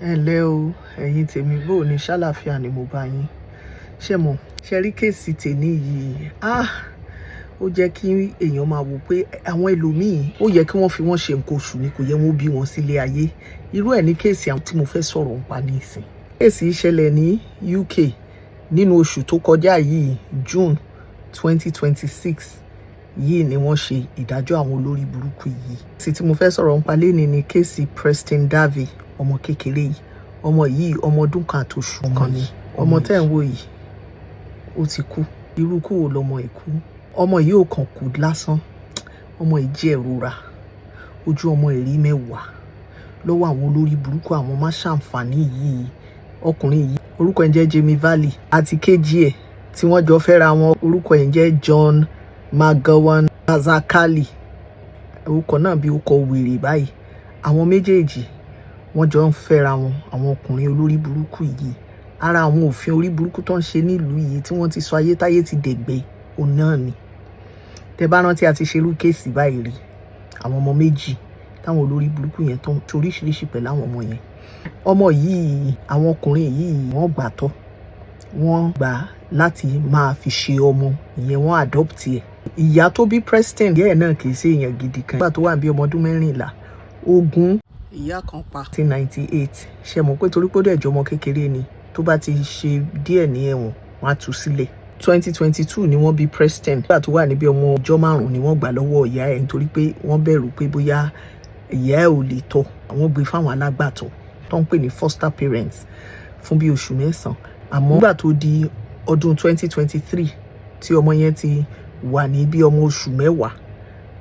Ẹ ǹlẹ́ o, ẹ̀yin tèmi, bó o ní ṣàlàáfíà ni mo bá yín. Ṣé mo ṣe rí case tèmi yìí? Ah, ó jẹ́ kí èèyàn máa wò pé àwọn ẹlòmíì, ó yẹ kí wọ́n fi wọ́n ṣe nǹkan oṣù ni, kò yẹ wọ́n bí wọn sílé ayé. Irú ẹ̀ ní case àwọn tí mo fẹ́ sọ̀rọ̀ ń pa ní ìsìn. Case yìí ṣẹlẹ̀ ní UK nínú oṣù tó kọjá yìí, June 2026 yìí ni wọ́n ṣe ìdájọ́ àwọn olórí burúkú yìí. Case tí mo fẹ́ sọ̀rọ̀ ń pa lénìí ni case Preston Garvey, ọmọ kékeré yìí. Ọmọ yìí, ọmọ ọdún 1 àti oṣù 1 ni. Ọmọ tẹ́ ń wò yìí, ó ti kú. Irú kú wo lọmọ yìí kú? Ọmọ yìí ò kàn kú lásán. Ọmọ yìí jẹ́ ìrora. Ojú ọmọ yìí rí mẹ́wàá lọ́wọ́ àwọn olórí burúkú, àwọn máṣàǹfààní yìí. Ọkùnrin yìí, orúkọ ẹ̀ ń jẹ́ Jamie Varley, àti kejì ẹ̀ tí wọ́n jọ fẹ́ra wọn, orúkọ ẹ̀ ń jẹ́ John McGowan Mazakali. Orúkọ náà bí orúkọ wèrè báyìí. Àwọn méjèèjì, wọ́n jọ ń fẹ́ra wọn. Àwọn ọkùnrin olórí burúkú yìí, ara àwọn òfin orí burúkú tó ń ṣe nílùú yìí tí wọ́n ti sọ ayé táyé ti dẹ̀gbẹ́ òun náà ni. Tẹ bá rántí, a ti ṣe irú case báyìí rí. Àwọn ọmọ méjì táwọn olórí burúkú yẹn tó ń ṣe oríṣiríṣi pẹ̀lú àwọn ọmọ yẹn. Ọmọ yìí, àwọn ọkùnrin yìí, wọ́n gbà tọ́, wọ́n gbà láti máa fi ṣe ọmọ ìyẹn, wọ́n adopt ẹ̀. Ìyá tó bí Preston, ìyá ẹ̀ náà kì í ṣe èèyàn gidi kan. Nígbà tó wà bí ọmọ ọdún 14, ogún ìyá kan pa 1998. Ṣe mọ̀ pé torí pé ó dẹ̀ jọ ọmọ kékeré ni, tó bá ti ṣe díẹ̀ ní ẹ̀wọ̀n, wọ́n á tú sílẹ̀. 2022 ni wọ́n bí Preston. Nígbà tó wà níbi ọmọ ọjọ́ 5 ni wọ́n gbà lọ́wọ́ ìyá ẹ̀, nítorí pé wọ́n bẹ̀rù pé bóyá ìyá ẹ̀ ò lè tọ́. Àwọn gbé fáwọn alágbàtọ́ tó ń pè ní foster parents fún bí oṣù 9. Àmọ́ nígbà tó di ọdún 2023, tí ọmọ yẹn ti wà ní bí ọmọ oṣù 10,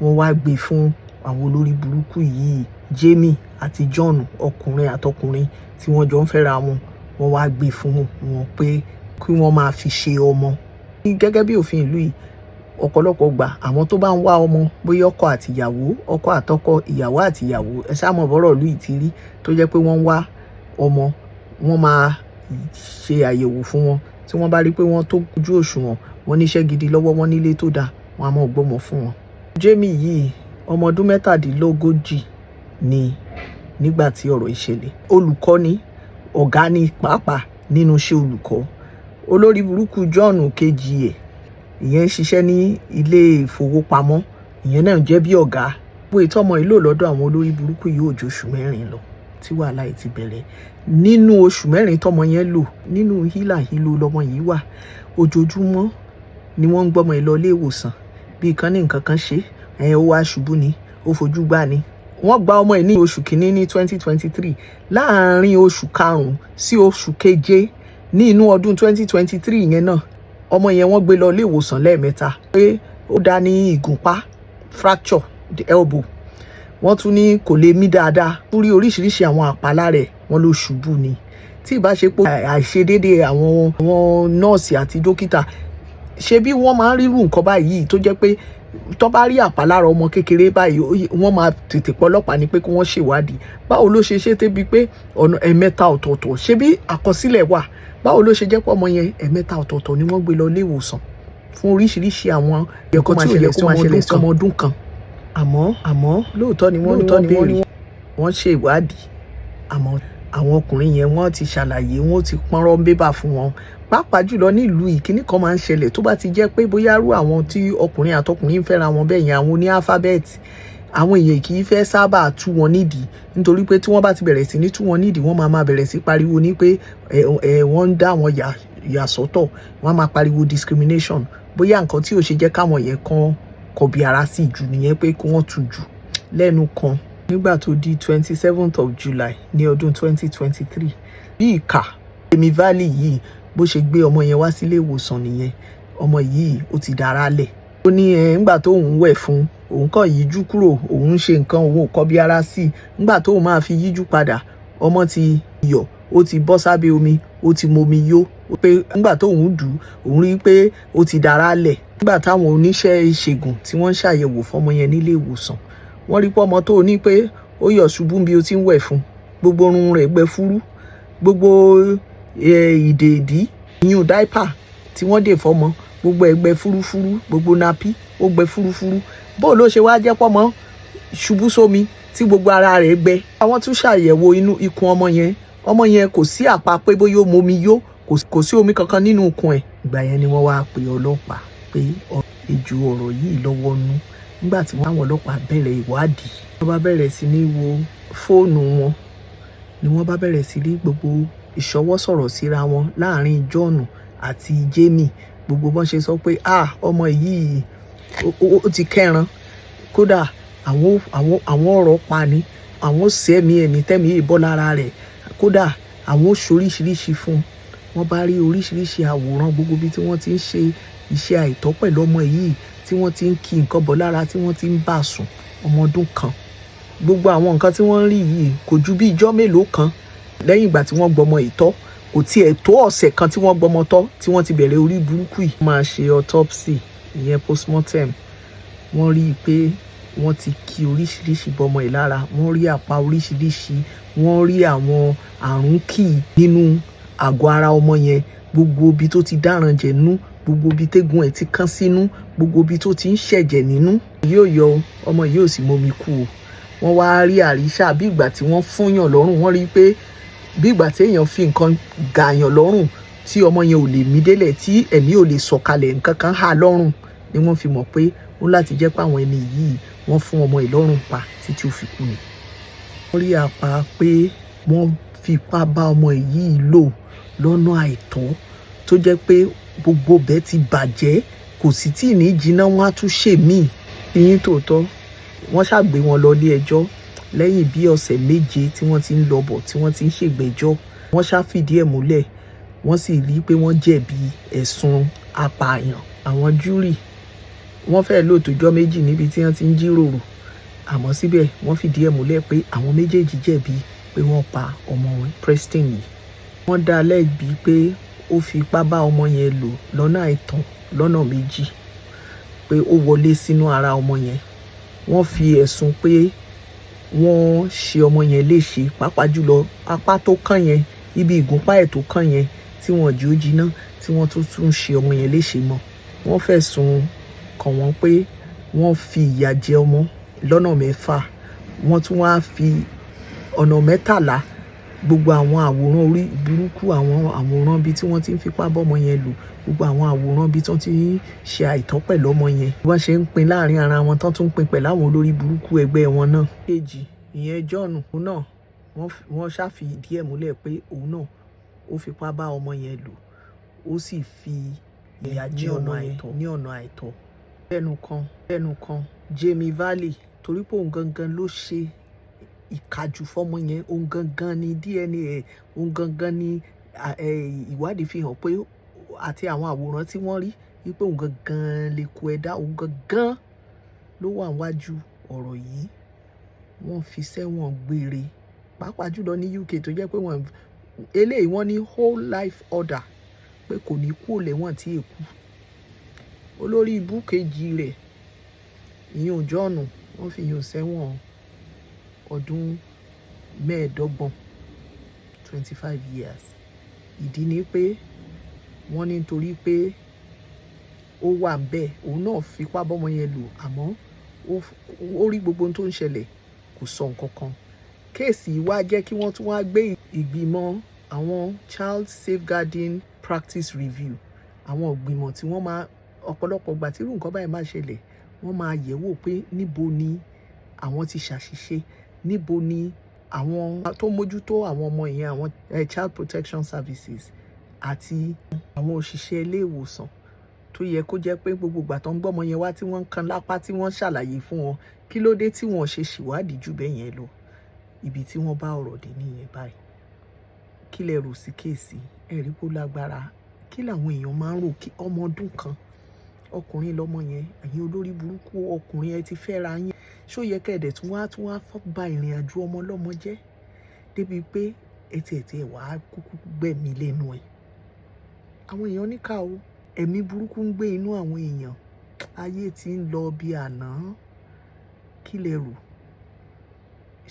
wọ́n wá gbé fún àwọn olórí burúkú yìí, Jamie àti John, ọkùnrin àtọkùnrin tí wọ́n jọ ń fẹ́ra wọn. Wọ́n wá gbé fún wọn pé kí wọ́n máa fi ṣe ọmọ. Gẹ́gẹ́ bí òfin ìlú yìí, ọ̀pọ̀lọpọ̀ gbà, àwọn tó bá ń wá ọmọ, bóyá ọkọ àti ìyàwó, ọkọ àtọkọ, ìyàwó àti ìyàwó, ẹ ṣáà mọ̀ bọ́rọ̀ ìlú yìí ti rí, tó jẹ́ pé wọ́n ń wá ọmọ, wọ́n máa ṣe àyẹ̀wò fún wọn. Tí wọ́n bá rí pé wọ́n tó ojú òṣùwọ̀n, wọ́n níṣẹ́ gidi lọ́wọ́, wọ́n nílé tó dáa, wọ́n á máa gbọ́mọ fún wọn. Jamie yìí, ọmọ ọdún 37 ni nígbà tí ọ̀rọ̀ yìí ṣẹlẹ̀. Olùkọ́ ni, ọ̀gá ni pàápàá nínú iṣẹ́ olùkọ́. Olórí burúkú John kejì ẹ̀, ìyẹn ń ṣiṣẹ́ ní ilé ìfowópamọ́, ìyẹn náà jẹ́ bí ọ̀gá. Gbogbo ètò ọmọ yìí lò lọ́dọ̀ àwọn olórí burúkú yìí ò ju oṣù 4 lọ tí wàhálà yìí ti bẹ̀rẹ̀. Nínú oṣù 4 tọmọ yẹn lò, nínú hílàhílo lọmọ yìí wà. Ojoojúmọ́ ni wọ́n ń gbọ́mọ yìí lọ ilé ìwòsàn, bí kan ní nǹkan kan ṣe ẹ̀, ó wá ṣubú ni, ó fojú gbá ni. Wọ́n gba ọmọ yìí ní oṣù kìíní ní 2023. Láàárín oṣù karùn-ún sí oṣù keje ní inú ọdún 2023 yẹn náà, ọmọ yẹn, wọ́n gbé lọ ilé ìwòsàn lẹ́ẹ̀mẹ́ta, pé ó dá ní ìgúnpá, fracture the elbow. Wọ́n tún ní kò lè mí dáadáa. Tún rí oríṣiríṣi àwọn àpá rẹ̀, wọ́n ló ṣubú ni. Tí ìbá ṣe pé àìṣedéédé àwọn nọ́ọ̀sì àti dókítà, ṣé bí wọ́n máa ń rírú nǹkan báyìí, tó jẹ́ pé tó bá rí àpá lára ọmọ kékeré báyìí, wọ́n máa tètè pọlọ́pàá ni pé kí wọ́n ṣèwádìí báwo ló ṣe ṣe débi pé ọ̀nà ẹ̀mẹ́ta ọ̀tọ̀ọ̀tọ̀. Ṣé bí àkọsílẹ̀ wà? Báwo ló ṣe jẹ́ pé ọmọ yẹn, ẹ̀mẹ́ta ọ̀tọ̀ọ̀tọ̀ ni wọ́n gbé lọ ilé ìwòsàn fún oríṣiríṣi àwọn ẹ̀kọ́ tí ò yẹ kó máa ṣẹlẹ̀ sí ọmọ ọdún 1? Àmọ́ lóòótọ́ ni wọ́n ní wọ́n béèrè, wọ́n ṣe ìwádìí. Àmọ́ àwọn ọkùnrin yẹn, wọ́n ti ṣàlàyé, wọ́n ti pọ́nrọ́ bébà fún wọn. Pàápàá jùlọ nílùú yìí, kíní kan máa ń ṣẹlẹ̀ tó bá ti jẹ́ pé bóyá rú àwọn tí ọkùnrin àtọkùnrin ń fẹ́ra wọn bẹ́ẹ̀ yẹn, àwọn oní alphabet, àwọn èèyàn kì í fẹ́ sábà tú wọn nídìí, nítorí pé tí wọ́n bá ti bẹ̀rẹ̀ sí ní tú wọn nídìí, wọ́n máa máa bẹ̀rẹ̀ sí pariwo ní pé ẹ ẹ wọ́n ń dá wọn yà yà sọ́tọ̀, wọ́n á máa pariwo discrimination. Bóyá nǹkan tí ò ṣe jẹ́ káwọn yẹn kan kọbi ara sí jù nìyẹn, pé kí wọ́n tú jù lẹ́nu kan. Nígbà tó di 27th of July ní ọdún 2023, bí ìkà Jamie Varley yìí bó ṣe gbé ọmọ yẹn wá sílé ìwòsàn nìyẹn. Ọmọ yìí, ó ti dára lẹ̀. Ó ní ẹ ńgbà tó òun wẹ̀ fún òun, kàn yíjú kúrò, òun ń ṣe nǹkan, òun ò kọbi ara sí i. Ńgbà tóun máa fi yíjú padà, ọmọ ti yọ̀, ó ti bọ́ sábẹ́ omi, ó ti momi yó. Pé ńgbà tóun dù ú, òun rí i pé ó ti dára lẹ̀. Nígbà táwọn oníṣẹ́ ìṣègùn tí wọ́n ń ṣàyẹ̀wò fọ́mọ yẹn nílé ìwòsàn, wọ́n rí pé ọmọ tó ní pé ó yọ̀ ṣubú bí ó ti ń wẹ̀ fún, gbogbo irun rẹ̀ gbẹ fúrú, gbogbo ìdè ìdí, ìyún diaper tí wọ́n dè fọ́mọ, gbogbo ẹ̀ gbẹ fúrúfúrú, gbogbo nappy ó gbẹ fúrúfúrú. Bó ló ṣe wá jẹ́ pọ́mọ ṣubú sómi tí tí gbogbo ara rẹ̀ gbẹ. Àwọn tún ṣàyẹ̀wò inú ikùn ọmọ yẹn. Ọmọ yẹn, kò sí àpá pé bóyá ó momi yó, kò sí omi kankan nínú ikùn ẹ̀. Ìgbà yẹn ni wọ́n wá pe ọlọ́pàá pé ejò ọ̀rọ̀ yìí lọ́wọ́ nú. Nígbà tí àwọn ọlọ́pàá bẹ̀rẹ̀ ìwádìí, wọ́n bá bẹ̀rẹ̀ sí ní wo fóònù wọn, ni wọ́n bá bẹ̀rẹ̀ sí rí gbogbo ìṣọwọ́ sọ̀rọ̀ síra wọn láàrin John àti Jamie, gbogbo bọ́n ṣe sọ pé, "Ah, ọmọ yìí ó ti kẹ́ran, kódà àwọn ọ̀rọ̀ pa ni, àwọn ó sẹ́mi ẹ̀mí tẹ́mi yìí bọ́ lára rẹ̀, kódà àwọn ó ṣoríṣiríṣi fún un." Wọ́n bá rí oríṣiríṣi àwòrán gbogbo bí tí wọ́n ti ń ṣe iṣẹ́ àìtọ́ pẹ̀lú ọmọ yìí, tí wọ́n ti ń ki nǹkan bọ̀ lára, tí wọ́n ti ń bá sùn, ọmọ ọdún kan. Gbogbo àwọn nǹkan tí wọ́n ń rí yìí kò ju bí ijọ́ mélòó kan lẹ́yìn ìgbà tí wọ́n gbọmọ ìtọ́. Kò tiẹ̀ tó ọ̀sẹ̀ kan tí wọ́n gbọmọ tọ́ tí wọ́n ti bẹ̀rẹ̀ orí burúkú yìí. Wọ́n máa ṣe autopsy, ìyẹn postmortem. Wọ́n rí i pé wọ́n ti ki oríṣiríṣi bọmọ yìí lára, wọ́n rí àpá oríṣiríṣi, wọ́n rí àwọn àrùn kì nínú àgọ́ ara ọmọ yẹn, gbogbo ibi tó ti dáràn jẹ̀ nú, gbogbo ibi tégun ẹ̀ ti kán sínú, gbogbo ibi tó ti ń ṣẹ̀jẹ̀ nínú. Yóò yọ ọmọ yìí ò sì mómi kú o. Wọ́n wá rí àríṣà bí ìgbà tí wọ́n fúnyàn lọ́rùn. Wọ́n rí i pé bí ìgbà tí èèyàn fi nǹkan gàyàn lọ́rùn, tí ọmọ yẹn ò lè mí délẹ̀, tí ẹ̀mí ò lè sọ̀kalẹ̀, nǹkan kan há lọ́rùn, ni wọ́n fi mọ̀ pé ó láti jẹ́ pé àwọn ẹni yìí, wọ́n fún ọmọ yìí lọ́rùn pa títí ó fi kú ni. Wọ́n rí apá pé wọ́n fipá bá ọmọ yìí lò lọ́nà àìtọ́, tó jẹ́ pé gbogbo bẹ́ẹ̀ ti bàjẹ́, kò sì tí ì ní jiná, wọ́n á tún ṣe míì. Yín tòótọ́, wọ́n ṣàgbé wọn lọ ilé ẹjọ́ lẹ́yìn bí ọ̀sẹ̀ 7 tí wọ́n ti ń lọ bọ̀, tí wọ́n ti ń ṣègbẹ́jọ́. Wọ́n ṣàfìdí ẹ̀ múlẹ̀, wọ́n sì rí i pé wọ́n jẹ̀bi ẹ̀sùn apààyàn. Àwọn jury, wọ́n fẹ́ẹ́ lò tójọ́ 2 níbi tí wọ́n ti ń jíròrò, àmọ́ síbẹ̀ wọ́n fìdí ẹ̀ múlẹ̀ pé àwọn méjèèjì jẹ̀bi pé wọ́n pa ọmọ Preston yìí. Wọ́n dá a lẹ́bi pé ó fipá bá ọmọ yẹn lò lọ́nà àìtọ́ lọ́nà méjì, pé ó wọlé sínú ara ọmọ yẹn. Wọ́n fi ẹ̀sùn pé wọ́n ṣe ọmọ yẹn léṣe, pàápàá jùlọ apá tó kàn yẹn, ibi ìgúnpá ẹ̀ tó kàn yẹn, tí wọ́n jẹ́ ó jiná, tí wọ́n tún tún ṣe ọmọ yẹn léṣe mọ́. Wọ́n fẹ̀sùn kàn wọ́n pé wọ́n fi ìyà jẹ ọmọ lọ́nà 6, wọ́n tún wá fi ọ̀nà 13, gbogbo àwọn àwòrán orí burúkú, àwọn àwòrán bíi tí wọ́n ti ń fipá bọ́mọ yẹn lò, gbogbo àwọn àwòrán bíi tí wọ́n ti ń ṣe àìtọ́ pẹ̀lú ọmọ yẹn, bí wọ́n ṣe ń pín láàrin ara wọn, tán tún ń pín pẹ̀lú àwọn olórí burúkú ẹgbẹ́ wọn náà. Kejì, ìyẹn John náà, wọ́n ṣàfìdí ẹ̀ múlẹ̀ pé òun náà, ó fipá bá ọmọ yẹn lò, ó sì fi ìyà jẹ ọmọ yẹn ní ọ̀nà àìtọ́. Lẹ́nu kan, Jamie Varley, torí pé òun gangan ló ṣe ìkàjù fọ́mọ yẹn, òun gangan ni DNA ẹ̀, òun gangan ni ìwádìí fi hàn pé, àti àwọn àwòrán tí wọ́n rí, wípé òun gangan lè kó ẹ̀dá, òun gangan ló wà níwájú ọ̀rọ̀ yìí. Wọ́n fi sẹ́wọ̀n gbére, pàápàá jùlọ ní UK, tó jẹ́ pé wọ́n eléyìí, wọ́n ní whole life order, pé kò ní kú lẹ́wọ̀n tí èkú. Olórí ibú kejì rẹ̀, ìyẹn John, wọ́n fi yàn sẹ́wọ̀n ọdún 25, 25 years. Ìdí ni pé wọ́n ní nítorí pé ó wà ń bẹ́ẹ̀, òun náà fipá bọ́mọ yẹn lò, àmọ́ ó rí gbogbo ohun tó ń ṣẹlẹ̀, kò sọ nǹkan kan. Case wá jẹ́ kí wọ́n tún wá gbé ìgbìmọ̀ àwọn Child Safeguarding Practice Review, àwọn ìgbìmọ̀ tí wọ́n máa, ọ̀pọ̀lọpọ̀ ìgbà tí irú nǹkan báyìí máa ṣẹlẹ̀, wọ́n máa yẹ̀ wò pé níbo ni àwọn ti ṣàṣìṣe, níbo ni àwọn tó mójútó àwọn ọmọ yẹn, àwọn Child Protection Services àti àwọn òṣìṣẹ́ ilé ìwòsàn, tó yẹ kó jẹ́ pé gbogbo ìgbà tó ń gbọ́mọ yẹn wá, tí wọ́n ń kan lápá, tí wọ́n ṣàlàyé fún wọn, kí ló dé tí wọ́n ṣe ṣèwádìí jù bẹ́ẹ̀ yẹn lọ? Ibi tí wọ́n bá ọ̀rọ̀ dé nìyẹn báyìí. Kí lẹ rò sí case? Ẹ rí kó lágbára. Kí làwọn èèyàn máa ń rò kí ọmọ ọdún kan, ọkùnrin lọmọ yẹn? Ẹ̀yin olórí burúkú ọkùnrin, ẹ ti fẹ́ra yín, ṣó yẹ kẹ́ẹ̀dẹ̀ tún wá ba ìrìn àjò ọmọ ọlọ́mọ jẹ́ débi pé ẹ tiẹ̀ tiẹ̀ wàá kúkú gbẹ̀mí lẹ́nu ẹ̀? Àwọn èèyàn níkà o. Ẹ̀mí burúkú ń gbé inú àwọn èèyàn. Ayé tí ń lọ bí àná. Kí lẹ rò?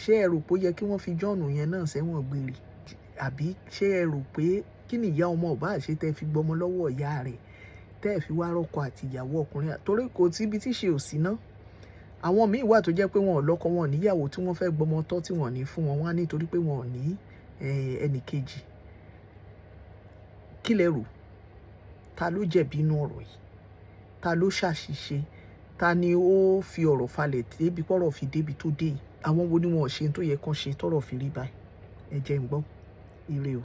Ṣé ẹ rò pé ó yẹ kí wọ́n fi John yẹn náà sẹ́wọ̀n gbére, àbí ṣé ẹ rò pé kí ni ìyá ọmọ ọba ṣe tẹ́ fi gbọmọ lọ́wọ́ ìyá rẹ̀, tẹ́ ẹ fi wá rọ́kọ àti ìyàwó ọkùnrin? Torí kò síbi tí ṣe ò sí ná. Àwọn míì wà tó jẹ́ pé wọn ò lọ́kọ, wọn ò níyàwó, tí wọ́n fẹ́ gbọmọ tọ́ tí wọ́n ò ní fún wọn, wọ́n á nítorí pé wọn ò ní ẹnì kejì. Kí lẹ rò? Ta ló jẹ̀bi inú ọ̀rọ̀ yìí? Ta ló ṣàṣìṣe? Ta ni ó fi ọ̀rọ̀ falẹ̀ débi pọ̀rọ̀ fi débi tó dé yìí? Àwọn wo ni wọn ò ṣe tó yẹ kán ṣe tọ́rọ̀ fi rí báyìí? Ẹ jẹ́ n gbọ́. Ire o.